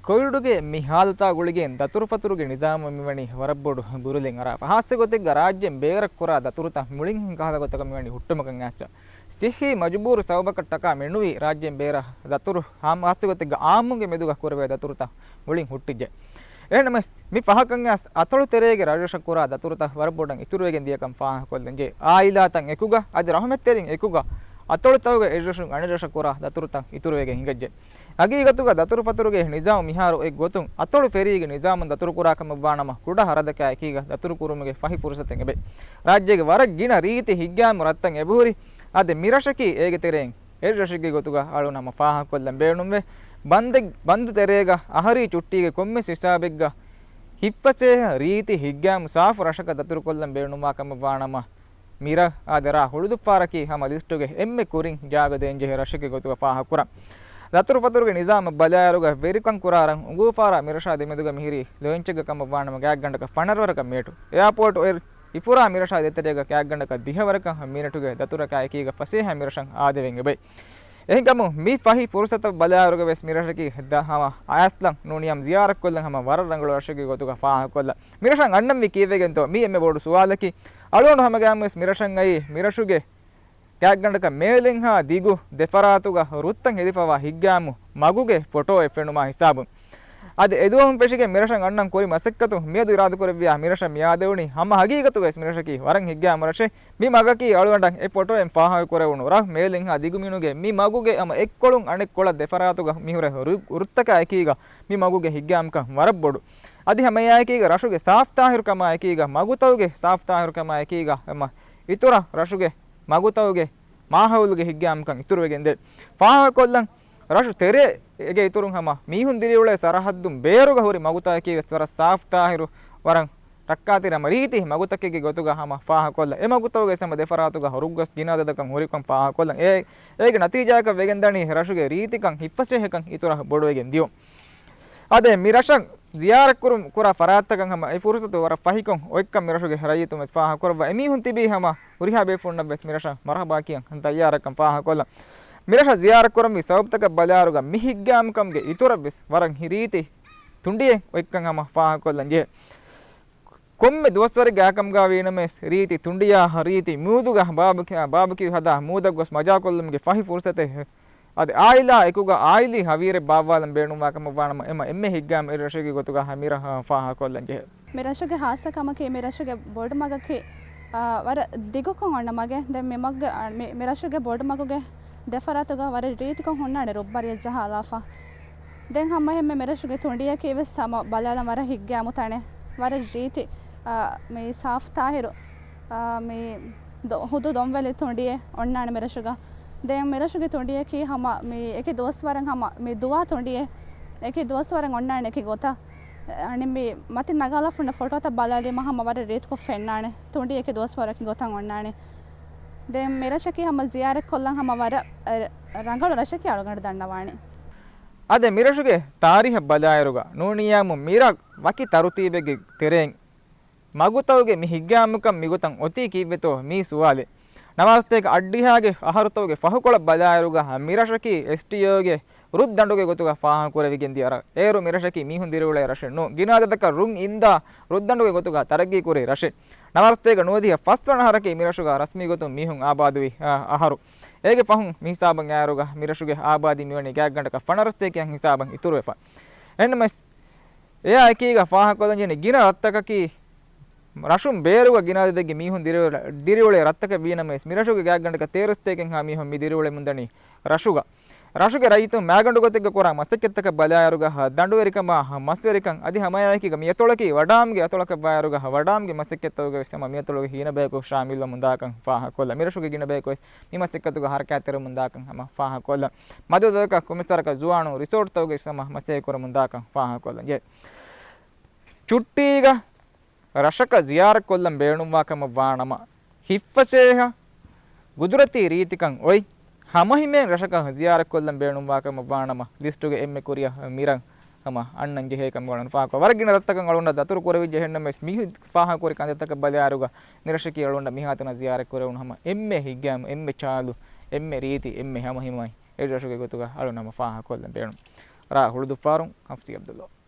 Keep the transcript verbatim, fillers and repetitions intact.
ކޮވިޑުގެ މި ހާލަތާ ގުޅިގެން ދަތުރުފަތުރުގެ ނިޒާމު މިވަނީ ވަރަށް ބޮޑު ބުރުލެއް އަރާފަ. ހާއްސަ ގޮތެއްގަ ރާއްޖޭން ބޭރަށް ކުރާ ދަތުރުތައް މުޅިން ކަހަލަ ގޮތަކަށް މިވަނީ ހުއްޓުމަކަށް އައިސްފަ. ސިއްހީ މަޖުބޫރު ސަބަބަކަށް ޓަކާ މެނުވީ ރާއްޖޭން ބޭރަށް ދަތުރު ހާ-، ހާއްސަ ގޮތެއްގަ އާއްމުންގެ މެދުގަ ކުރެވޭ ދަތުރުތައް މުޅިން ހުއްޓިއްޖެ. އެހެންނަމަވެސް، މި ފަހަކަށް އައިސް އަތޮޅު ތެރޭގެ ރަށްރަށަށް ކުރާ ދަތުރުތައް ވަރަށް ބޮޑަށް އިތުރުވެގެން ދިޔަކަން ފާހަގަކޮށްލަންޖެ. އާއިލާތައް އެކުގަ އަދި ރަހުމަތްތެރިން އެކުގަ އަތޮޅުތަކުގެ އެއްރަށުން އަނެއްރަށަށް ކުރާ ދަތުރުތައް އިތުރުވެގެން ހިނގައްޖެ. ހަގީގަތުގަ ދަތުރުފަތުރުގެ ނިޒާމު މިހާރު އޮތް ގޮތުން އަތޮޅު ފެރީގެ ނިޒާމުން ދަތުރުކުރާ ކަމަށްވާނަމަ، ކުޑަ ހަރަދަކާ އެކީގަ ދަތުރުކުރުމުގެ ފަހި ފުރުސަތެއް އެބައޮތް. ރާއްޖޭގެ ވަރަށް ގިނަ ރީތި ހިތްގައިމު ރަށްތައް އެބަހުރި. އަދި މިރަށަކީ އޭގެ ތެރެއިން އެއްރަށެއްގެ ގޮތުގަ އަޅުން ހަމަ ފާހަގަކޮށްލަން ބޭނުންވޭ. ބަންދެއް-، ބަންދު ތެރޭގަ އަހަރީ ޗުއްޓީގެ ކޮންމެސް ހިސާބެއްގަ ހިތްފަސޭހަ ރީތި ހިތްގައިމު ސާފު ރަށަކަށް ދަތުރުކޮށްލަން ބޭނުންވާ ކަމަށްވާނަމަ، މިރަށް އާދެ ރ. ހުޅުދުއްފާރަކީ ހަމަ ލިސްޓުގެ އެންމެ ކުރިން ޖާގަ ދޭންޖެހޭ ރަށެއްގެ ގޮތުގަ ފާހަގަކުރަން. ދަތުރުފަތުރުގެ ނިޒާމަށް ބަލާއިރުގަ ވެރިކަން ކުރާ ރަށް އުނގޫފާރާ މިރަށާ ދެމެދުގަ މިހިރީ ލޯންޗެއްގަ ކަމަށްވާނަމަ ގާތްގަނޑަކަށް ފަނަރަވަރަކަށް މިނެޓު. އެއާޕޯޓު އޮތް އިފުރާ މިރަށާ ދޭތެރޭގަ ގާތްގަނޑަކަށް ދިހަވަރަކަށް މިނެޓުގެ ދަތުރަކާ އެކީގަ ފަސޭހަ މިރަށަށް އާދެވެން އެބައޮތް. އެހެންކަމުން މި ފަހި ފުރުސަތަށް ބަލާއިރުގަވެސް މިރަށަކީ ދަ-، ހަމަ އައިސްލަން ނޫނިޔާމް ޒިޔާރަތްކޮށްލަން ހަމަ ވަރަށް ރަނގަޅު ރަށެއްގެ ގޮތުގަ ފާހަގަކޮށްލަން. މިރަށަށް އަންނަންވީ ކީއްވެގެންތޯ؟ މީ އެންމެ ބޮޑު ސުވާލަކީ. އަޅުގަނޑު ހަމަގައިމުވެސް މިރަށަށް އައީ މިރަށުގެ ގާތްގަނޑަކަށް މޭލެންހާ ދިގު ދެފަރާތުގަ ރުއްތައް ހެދިފަވާ ހިތްގައިމު މަގުގެ ފޮޓޯއެއް ފެނުމާ ހިސާބުން. އަދި އެދުވަހުން ފެށިގެން މިރަށަށް އަންނަން ކުރި މަސައްކަތު މިއަދު އިރާދަކުރެއްވިޔާ މިރަށަށް މިއާދެވުނީ ހަމަ ހަގީގަތުގަވެސް މިރަށަކީ ވަރަށް ހިތްގައިމު ރަށެއް. މި މަގަކީ އަޅުގަނޑަށް އެ ފޮޓޯއިން ފާހަގަކުރެވުނު ރަށް މޭލެންހާ ދިގުމިނުގެ މި މަގުގެ ހަމަ އެއްކޮޅުން އަނެއްކޮޅަށް ދެފަރާތުގަ މިހުރެ ރު-، ރުއްތަކާ އެކީގަ މި މަގުގެ ހިތްގައިމުކަން ވަރަށް ބޮޑު. އަދި ހަމައެއާއެކީގަ ރަށުގެ ސާފްތާހިރުކަމާ އެކީގަ މަގުތަކުގެ ސާފްތާހިރުކަމާ އެކީގަ ހަމަ އިތުރަށް ރަށުގެ މަގުތަކުގެ މާހައުލުގެ ހިތްގައިމުކަން އިތުރުވެގެންދޭ. ފާހަގަކޮށްލަން ރަށު ތެރޭގެ އިތުރުން ހަމަ މީހުން ދިރިއުޅޭ ސަރަހައްދުން ބޭރުގަ ހުރި މަގުތަކަކީ ވެސް ވަރަށް ސާފްތާހިރު، ވަރަށް ޓައްކާތެރި ހަމަ ރީތި މަގުތަކެއްގެ ގޮތުގަ ހަމަ ފާހަގަކޮށްލަން. އެ މަގުތަކުގެ ވެސް ހަމަ ދެފަރާތުގަ ހުރުއްގޮސް ގިނަ އަދަދަކަށް ހުރިކަން ފާހަގަކޮށްލަން. އެ، އޭގެ ނަތީޖާއަކަށް ވެގެންދަނީ ރަށުގެ ރީތިކަން ހިތްފަސޭހަކަން އިތުރަށް ބޮޑުވެގެން ދިޔުން. އަދި މި ރަށަށް ޒިޔާރަތްކުރު-، ކުރާ ފަރާތްތަކަށް ހަމަ އެ ފުރުސަތު ވަރަށް ފަހިކޮށް އޮތްކަން މިރަށުގެ ރައްޔިތުން ވެސް ފާހަގަކުރައްވާ. އެމީހުން ތިބީ ހަމަ ހުރިހާ ބޭފުޅުންނަށް ވެސް މިރަށަށް މަރުހަބާ ކިޔަން ތައްޔާރަކަން ފާހަގަކޮށްލަން. މިރަށަށް ޒިޔާރަތްކުރަންވީ ސަބަބުތަކަށް ބަލާއިރުގަ މި ހިތްގައިމުކަމުގެ އިތުރަށް ވެސް ވަރަށް ހި-، ރީތި ތުނޑިއެއް އޮތްކަން ހަމަ ފާހަގަކޮށްލަން ޖެހޭ. ކޮންމެ ދުވަސްވަރެއްގެ އާކަމުގަ ވީނަމަވެސް ރީތި ތުނޑިއާ ރީތި މޫދުގަ ބާބަކި-، ބާބަކިއު ހަދާ މޫދަށް ގޮސް މަޖާކޮށްލުމުގެ ފަހި ފުރުސަތެއް އަދި އާއިލާ އެކުގަ އާއިލީ ހަވީރެއް ބާއްވާލަން ބޭނުންވާ ކަމަށްވާނަމަ، އެމަ އެންމެ ހިތްގައިމު އެއްރަށެއްގެ ގޮތުގަ މިރަށް ފާހަގަކޮށްލަން ޖެހޭ. މިރަށުގެ ހާއްސަ ކަމަކީ، މިރަށުގެ ބޮޑުމަގަކީ، އާ، ވަރަށް ދިގުކޮށް އޮންނަ މަގެއް. ދެން މި މަގުގެ، އާ، މި، މިރަށުގެ ބޮޑުމަގުގެ ދެފަރާތުގަ ވަރަށް ރީތިކޮށް ހުންނާނެ ރުއްބަރިއެއް ޖަހާލާފަ. ދެން ހަމައެހެންމެ މިރަށުގެ ތުނޑިއަކީ ވެސް ހަމަ ބަލާލަން ވަރަށް ހިތްގައިމު ތަނެއް. ވަރަށް ރީތި، އާ، މި ސާފް ތާހިރު، އާ، މި ދޮ-، ހުދު ދޮންވެލި ތުނޑިއެއް އޮންނާނެ މިރަށުގަ. ދެން މިރަށުގެ ތުނޑިއަކީ ހަމަ މި އެކި ދުވަސްވަރަށް ހަމަ މި ދުވާ ތުނޑިއެއް އެކި ދުވަސްވަރަށް އޮންނާނެ އެކި ގޮތަށް. އަނެއް މި މަތިން ނަގާލާފަ ހުންނަ ފޮޓޯތައް ބަލާލީމަ ހަމަ ވަރަށް ރީތިކޮށް ފެންނާނެ. ތުނޑި އެކި ދުވަސްވަރަކި ގޮތަށް އޮންނާނެ. ދެން މިރަށަކީ ހަމަ ޒިޔާރަތްކޮށްލަން ހަމަ ވަރަށް، އަ، ރަނގަޅު ރަށަކީ އަޅުގަނޑު ދަންނަވާނެ. އަދި މިރަށުގެ ތާރީހަށް ބަލާއިރުގަ ނޫނިޔާމު މިރަށް ވަކި ތަރުތީބެއްގެ ތެރެއިން މަގުތަކުގެ މި ހިތްގައިމުކަން މިގޮތަށް އޮތީ ކީއްވެތޯ މީ ސުވާލެއް. ނަވާރަ ސަތޭކަ އަށްޑިހައިގެ އަހަރުތަކުގެ ފަހުކޮޅަށް ބަލާއިރުގަ މިރަށަކީ އެސްޓީއޯގެ ރުއްދަނޑުގެ ގޮތުގަ ފާހަގަކުރެވިގެން ދިޔަ ރަށް. އޭރު މިރަށަކީ މީހުން ދިރިއުޅޭ ރަށެއް ނޫން. ގިނަ އަދަދަކަށް ރުއް އިންދާ ރުއްދަނޑުގެ ގޮތުގަ ތަރައްގީކުރި ރަށެއް. ނަވާރަ ސަތޭކަ ނުވަދިހަ ފަސްވަނަ އަހަރަކީ މިރަށުގަ ރަސްމީ ގޮތުން މީހުން އާބާދުވި، އަ، އަހަރު. އޭގެ ފަހުން މި ހިސާބަށް އައިއިރުގަ މިރަށުގެ އާބާދީ މިވަނީ ގާތްގަނޑަކަށް ފަނަރަ ސަތޭކައަށް ހިސާބަށް އިތުރުވެފަ. އެހެންނަމަވެސް، އެއާ އެކީގަ ފާހަގަކޮށްލަންޖެހޭނީ ގިނަ ރަށްތަކަކީ ރަށުން ބޭރުގަ ގިނަ އަދަދެއްގެ މީހުން ދިރިއުޅޭ، ދިރިއުޅޭ ރަށްތަކެއް ވީނަމަވެސް، މިރަށުގެ ގާތްގަނޑަކަށް ތޭރަ ސަތޭކައެއްހާ މީހުން މި ދިރިއުޅެމުންދަނީ ރަށުގަ. ރަށުގެ ރައްޔިތުން މައިގަނޑު ގޮތެއްގަ ކުރާ މަސައްކަތްތަކަށް ބަލާއިރުގަ، ދަނޑުވެރިކަމާ މަސްވެރިކަން އަދި ހަމައެއާއެކީގަ މި އަތޮޅަކީ ވަޑާމްގެ އަތޮޅަކަށްވާއިރުގަ، ވަޑާމްގެ މަސައްކަތްތަކުގަވެސް ހަމަ މި އަތޮޅުގެ ހީނަ ބަޔަކު ޝާމިލްވަމުންދާކަން ފާހަގަކޮށްލަން. މިރަށުގެ ގިނަ ބަޔަކުވެސް މި މަސައްކަތުގަ ހަރަކާތްތެރިވަމުންދާކަން ހަމަ ފާހަގަކޮށްލަން. މަދު އަދަދަކަށް ކޮންމެސް ވަރަކަށް ޒުވާނުން ރިސޯޓްތަކުގައި ހަމަ މަސައްކަތްކުރަމުންދާކަން ފާހަގަކޮށްލަން ޖެހޭ. ޗުއްޓީގަ ރަށަކަށް ޒިޔާރަތްކޮށްލަން ބޭނުންވާ ކަމަށް ވާނަމަ، ހިތްފަސޭހަ ގުދުރަތީ ރީތިކަން އޮތް ހަމަހިމޭން ރަށަކަށް ޒިޔާރަތްކޮށްލަން ބޭނުންވާ ކަމަށް ވާނަމަ، ލިސްޓުގެ އެންމެ ކުރިއަށް މިރަށް ހަމަ އަންނަން ޖެހޭ ކަމަށް އަޅުން ފާހަގަކޮށް. ވަރަށް ގިނަ ރަށްތަކަށް އަޅުންނަށް ދަތުރު ކުރެވިއްޖެ. އެހެންނަމަވެސް މި ފާހަގަކުރި ކަންތައްތަކަށް ބަލާއިރުގަ މިރަށަކީ އަޅުންނަށް މިހާތަނަށް ޒިޔާރަތް ކުރެވުނު ހަމަ އެންމެ ހިތްގައިމު، އެންމެ ޗާލު، އެންމެ ރީތި، އެންމެ ހަމަހިމޭން އެއްރަށުގެ ގޮތުގަ އަޅުން ހަމަ ފާހަގަކޮށްލަން ބޭނުން. ރ. ހުޅުދުއްފާރުން ހަފްސީ ޢަބްދުﷲ.